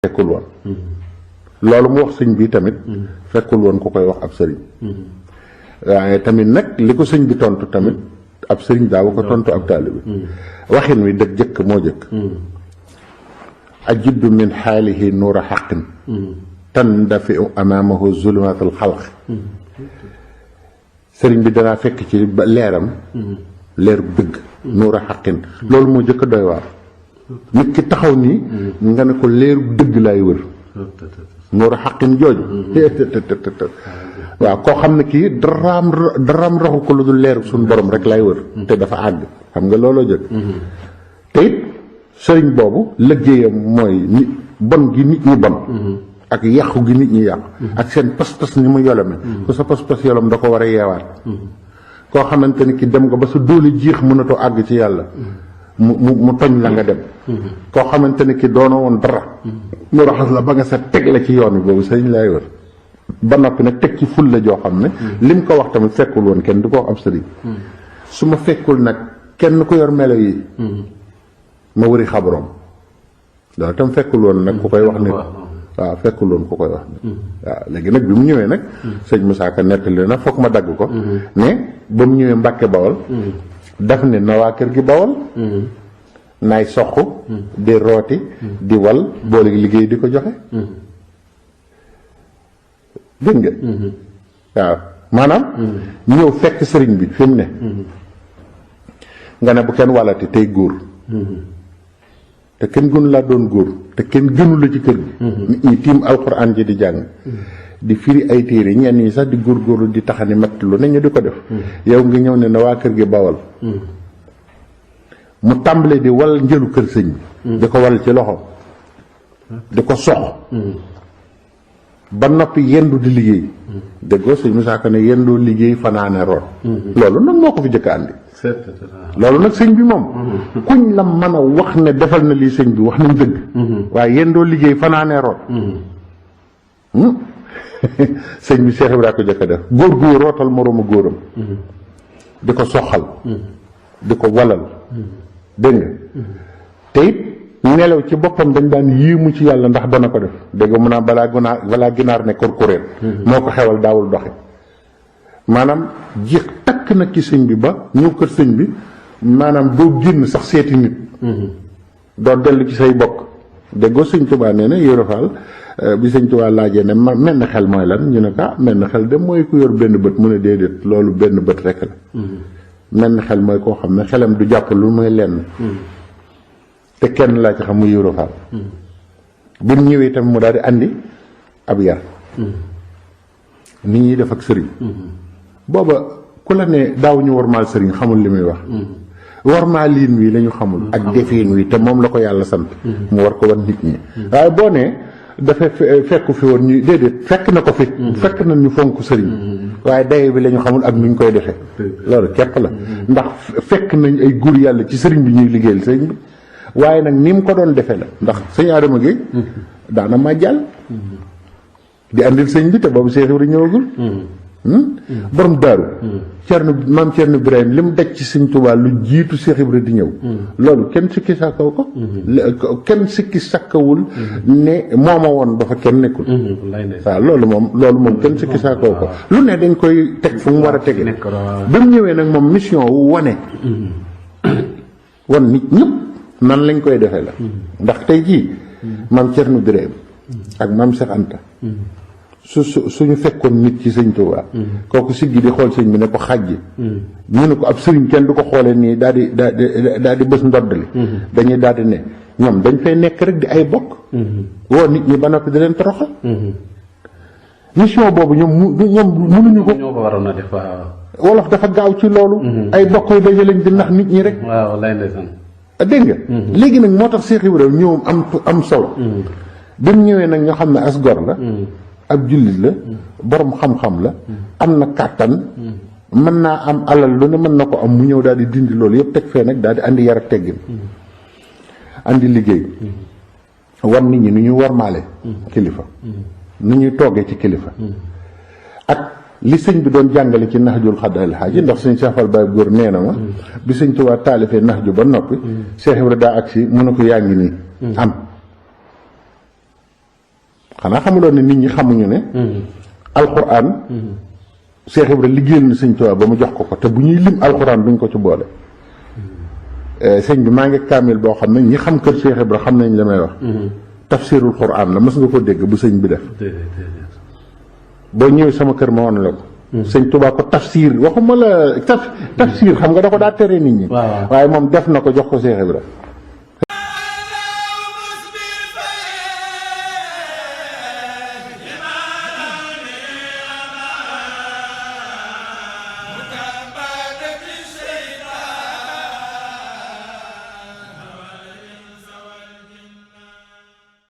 fekkul woon loolu mu wax sëñ bi tamit fekkul woon ku koy wax ab sëriñ waaye tamit nag li ko sëñ bi tontu tamit ab sëriñ daawu ko tontu ab taalibe waxin wi dëgg jëkk moo jëkk ajuddu min xaalihi nuura xaqin tandafi amaamahu zulumatul xalq sëriñ bi danaa fekk ci leeram leer dëgg nuura xaqin loolu moo jëkk doy waar nit ki taxaw nii nga ne ko leeru dëgg laay wër nuura xaqin jooju waaw koo xam ne kii daraam raxu ko lu dul leeru suñu borom rek laay wër te dafa àgg xam nga looloo jëkk te it sëriñ boobu liggéeyam mooy nit bon gi nit ñi bon ak yàqu gi nit ñi yàqu ak seen pas-pas ni mu yolome ku sa pas-pas yolom da ko war a yeewaat koo xamante ni ki dem nga ba sa doole jiix mënatoo àgg ci yàlla mu toñ la nga dem koo xamante ni ki doona woon dara mu raxas la ba nga sa teg la ci yoon bi boobu sëriñ laay wër ba noppi nag teg ci ful la joo xam ne lim ko wax tamit fekkul woon kenn du ko wax ab sëriñ su ma fekkul nag kenn ku yor melo yi ma wëri xabroom loolu tam fekkul woon nag ku koy wax nit waaw fekkul woon ku koy wax nit waaw léegi nag bi mu ñëwee nag sëñ Moussa Ka nettali na foog ma dagg ko ne ba mu ñëwee Mbàkke Bawol daf ne na waa kër gi Bawol naay soq di rooti di wal boole liggéey di ko joxe dégg nga waaw maanaam ñëw fekk sëriñ bi fi mu ne nga ne bu kenn walati tey góor te kenn gënu laa doon góor te kenn gënu la ci kër gi nit ñi tiim alxuraan ji di jàng di firi ay téere ñenn ñi sax di góorgóorlu di taxani metti lu ne ñu di ko def yow nga ñëw ne na waa kër gi Bawol mu tàmbalee di wal njëlu kër sëñ bi di ko wal ci loxo di ko sox ba noppi yendu di liggéey déggoo sëñ Moussa Ka ne yendoo liggéey fanaane root loolu nag moo ko fi jëkk àndi loolu nag sëñ bi moom kuñ la mën a wax ne defal na lii sëñ bi wax nañ dëgg waaye yendoo liggéey fanaane root sëñ bi Cheikh Ibrahima ko jëkk a def góor guy rootal moroomu góoram di ko soxal di ko walal dégg nga te it nelaw ci boppam dañ daan yéemu ci yàlla ndax dana ko def dégg mu naa balaa ginaar ne korkoréet moo ko xewal daawul doxe maanaam jeex takk nag ci sëñ bi ba ñëw kër sëñ bi maanaam doo génn sax seeti nit doo dellu ci say bokk déggoo sëñ Tuubaa nee na yorofaal bi sëñ Tuubaa laajee ne menn xel mooy lan ñu ne ko menn xel de mooy ku yor benn bët mu ne déedéet loolu benn bët rek la menn xel mooy koo xam ne xelam du jàpp lu muy lenn te kenn laa ci xam muy yorofaal bi mu ñëwee tam mu daal di andi ab yar nit ñi def ak sëriñ booba ku la ne daaw ñu warmaal sëriñ xamul li muy wax warmaaliin wi la ñu xamul ak defiin wi te moom la ko yàlla sant mu war ko wan nit ñi waaye boo nee dafa fekku fi woon ñuy déedéet fekk na ko fi fekk na ñu fonk sëriñ waaye daye bi la ñu xamul ak nuñ koy defee loolu képp la ndax fekk nañ ay góor yàlla ci sëriñ bi ñuy liggéeyal sëriñ bi waaye nag ni mu ko doon defee la ndax sëñ Adama Gueye daana ma jàll di andil sëñ bi te boobu Cheikh Ibrahima ñëwagul borom daaru maam Cerno Birahim li mu daj ci sëñ Tuubaa lu jiitu Cheikh Ibrahima di ñëw loolu kenn sikki sàkkaw ko kenn sikki sàkkawul ne mooma woon ba fa kenn nekkul waaw loolu moom kenn sikki sàkkaw ko lu ne dañ koy teg fu mu war a tege ba mu ñëwee nag moom mission wu wane wan nit ñëpp nan lañ koy defee la ndax tey jii maam Cerno Birahim ak maam Cheikh Anta suñu fekkoon nit ci sëñ Tuubaa kooku siggi di xool sëñ bi ne ko xàjji ñu ne ko ab sëriñ kenn du ko xoolee nii daal di bës ndodd li dañuy daal di ne ñoom dañ fay nekk rek di ay bokk woo nit ñi ba noppi di leen toroxal mission boobu ñoom mënuñu ko ñoo ko waroon a def wolof dafa gaaw ci loolu ay bokk yu daje lañ di nax nit ñi rek waaw lay ndeysaan dégg nga léegi nag moo tax Cheikh Ibrahima ñëwam am solo bi mu ñëwee nag ñoo xam ne as gor la ab jullit la borom xam-xam la am na kàttan mën naa am alal lu ne mën na ko am mu ñëw daal di dindi loolu yëpp teg fee nag daal di andi yar ak teggin andi liggéey wan nit ñi nu ñuy warmaale kilifa nu ñuy toogee ci kilifa ak li sëñ bi doon jàngale ci Nahjul Xadaa'il Haaji ndax sëñ Cheikh Fall Baye góor nee na ma bi sëñ Tuubaa taalifee Nahju ba noppi Cheikh Ibra daa agsi mu ne ko yaa ngi nii am xanaa xamuloon ne nit ñi xamuñu ne alxuraan Cheikh Ibra liggéeyal na sëñ Tuubaa ba mu jox ko te bu ñuy lim alxuraan duñ ko ci boole sëñ bi maa ngi kaamil boo xam ne ñi xam kër Cheikh Ibra xam nañ la may wax tafsirul xuraan la mës nga ko dégg bu sëñ bi def boo ñëwee sama kër ma wan la ko sëñ Tuubaa ko tafsir waxuma la tafsir xam nga da ko daa tere nit ñi waaye moom def na ko jox ko Cheikh Ibra